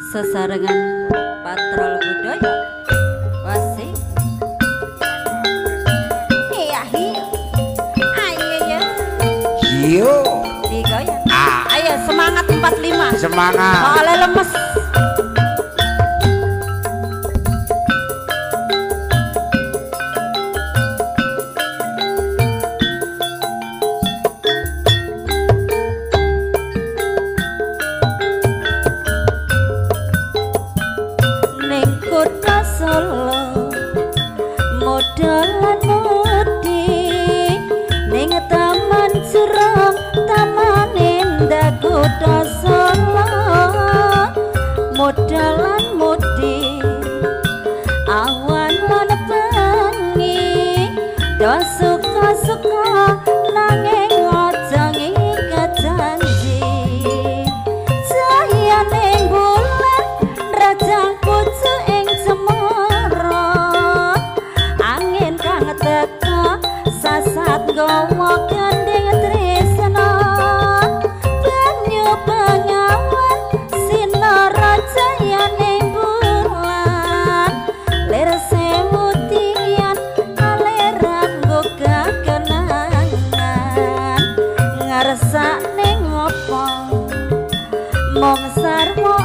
Sesarengan Patrol Budaya Wasi. Iya iya. Ayo ya. Yo. Digoyang. Ah. Ayo semangat 45. Semangat. Oleh lemes. Ning kota Solo modalan mudi ning taman jurang taman indah kota Solo modalan mudi awan lan bengi do suka-suka nanging aja ngikat janji jayane bulan rajang pucu ing cemara angin kang teka sasat gawa gandeng tresna banyu bengawan sinara jayane bulan lir semutian aliran gugah kenangan ngarsane ngopo mung sarwa